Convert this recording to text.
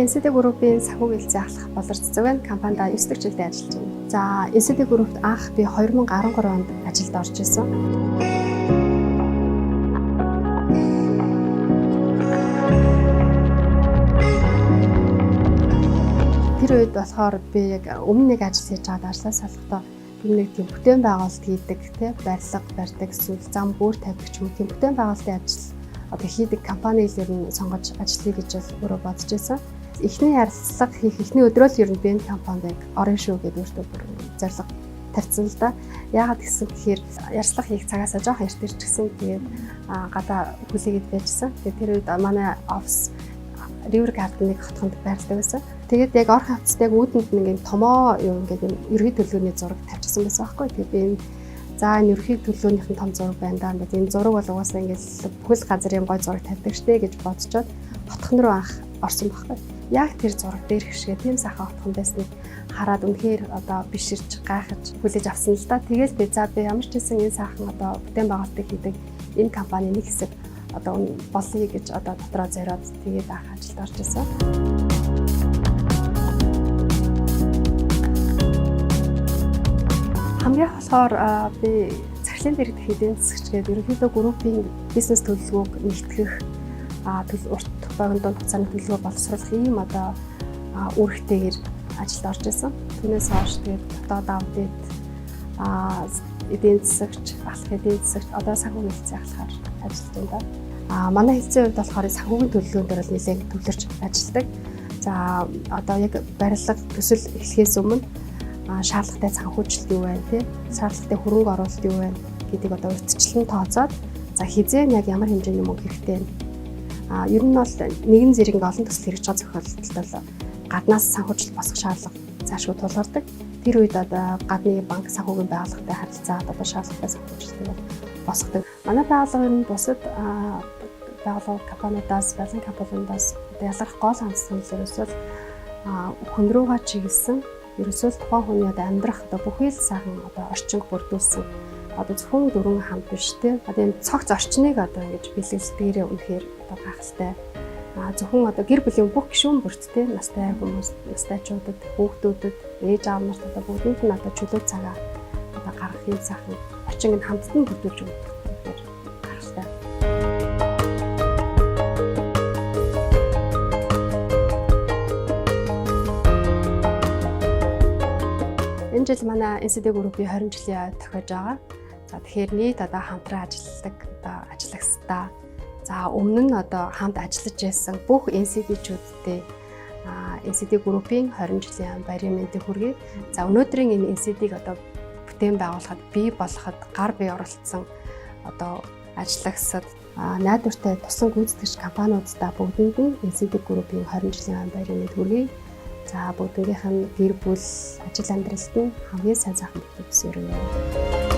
Би NCD Group-ийн санхүүгийн хэлцээ ахлах Болор Цэцэг компанид 9 дахь жилдээ ажиллаж байна. За, NCD Group-т анх би 2013 онд ажилд орж исэн. Тэр үед болохоор би яг өмнө нэг ажил хийж байгаад ажлаас салахдаа би нэг тийм бүтээн байгуулалт хийдэг, тий, барилга барьдаг, эсвэл зам бүр тавьдаг ч юм уу, тийм бүтээн байгуулалтын ажил одоо хийдэг компаниг л ер нь сонгож ажиллая гэж бол өөрөө бодож байсан. Эхний ярилцлага хийх эхний өдрөө л ер нь би энэ компанид яг орно шүү гэдээ өөртөө бүр зорилго тавьсан л да. Яагаад гэсэн гэхээр ярилцлага хийх цагаасаа жоохон эрт ирчихсэн. Тэгээд гадаа хүлээгээд байжсан. Тэгээд тэр үед манай офис River Garden-ыг хотхонд байрладаг байсан. Тэгээд яг орох явцад яг үүдэнд нэг юм томоо юм ингээд юм ерхий төлөвний зураг тавьчихсан байсан байхгүй. Тэгээд би энэ за энэ ерхий төлөөнийх нь том зураг байна даа. Ингээд энэ зураг бол угаасаа ингээд бүхэл газар юм гой зураг тавьдаг штэ гэж бодцоод хотхон руу анх орсон байхгүй. Яг тэр зураг дээр хэвшгэ тийм сайхан хотхон байсныг хараад үнэхээр одоо биширч гайхаж хүлээж авсан л да. Тэгэл би за би ямар ч гэсэн энэ сайхан одоо бүтээн байгуулалтыг хийдэг энэ компани нэг хэсэг одоо болъё гэж одоо дотроо зориод тэгээд анх ажилд орж исэн. Хамгийн болохоор би захирлын дэргэдэх эдийн засгч гэдэг ерөнхийдөө группийн бизнес төлөвлөгөөг нэгтгэх, урт богино дунд хугацааны төлөвлөгөө боловсруулах ийм одоо үүрэгтэйгээр ажилд орж исэн. Түүнээс хойш тэгээд дотоод аудит, эдийн засагч, ахлах эдийн засагч, одоо санхүүгийн хэлцээ ахлахаар ажиллаж байна да. Манай хэлцээний хувьд болохоор санхүүгийн төлөвлөгөөн дээр бол нэлээд төвлөрч ажилладаг. За, одоо яг барилга төсөл эхлэхээс өмнө шаардлагатай санхүүжилт юу байна, тий, шаардлагатай хөрөнгө оруулалт юу байна гэдгийг одоо урьдчилан тооцоод, за хизээ нь яг ямар хэмжээний мөнгө хэрэгтэй вэ? Ер нь бол нэгэн зэрэг олон төсөл хэрэгж байгаа зохиолдолд бол гаднаас санхүүжилт босгох шаардлага заашгүй тулгардаг. Тэр үед одоо гадны банк, санхүүгийн байгууллагатай харилцаад одоо шаардлагатай санхүүжилтийг бол босгодог. Манай байгууллага ер нь бусад байгууллага компаниудаас, барилгын компаниудаас одоо ялгарх гол онцлог нь ерөөсөө хүн рүүгээ чиглэсэн, ерөөсөө л тухайн хүний одоо амьдрах одоо бүхий л сайхан одоо орчинг бүрдүүлсэн, одоо зөвхөн дөрвөн хамт биш, те, одоо энэ цогц орчныг одоо ингэж бэлгэлдгээрээ үнэхээр одоо гайхалтай. Зөвхөн одоо гэр бүлийн бүх гишүүн бүрт, те, настай хүмүүс, настайчуудад, хүүхдүүдэд, ээж аав нарт одоо бүгдэнд нь одоо чөлөө цагаа одоо гаргах юм сайхан орчинг нь хамтд нь бүрдүүлж өгдөг. Гайхалтай. Энэ жил манай NCD Group-ийн 20 жилийн тохиож байгаа. За, тэгэхээр нийт одоо хамтран ажилладаг одоо ажиллагсдаа, за өмнө нь одоо хамт ажиллаж байсан бүх NCD-чүүдтэй NCD Group-ийн 20 жилийн баярын мэндийг хүргэе. За, өнөөдрийн энэ NCD-г одоо бүтээн байгуулахад, бий болгоход гар бие оролцсон одоо ажиллагсад, найдвартай туслан гүйцэтгэгч компаниудаа бүгдэнд нь NCD Group-ийн 20 жилийн баярын мэнд хүргэе. За, бүгднгийнх нь гэр бүл, ажил амьдралд нь хамгийн сайн сайхан бүтээгдэхүүн өргөе.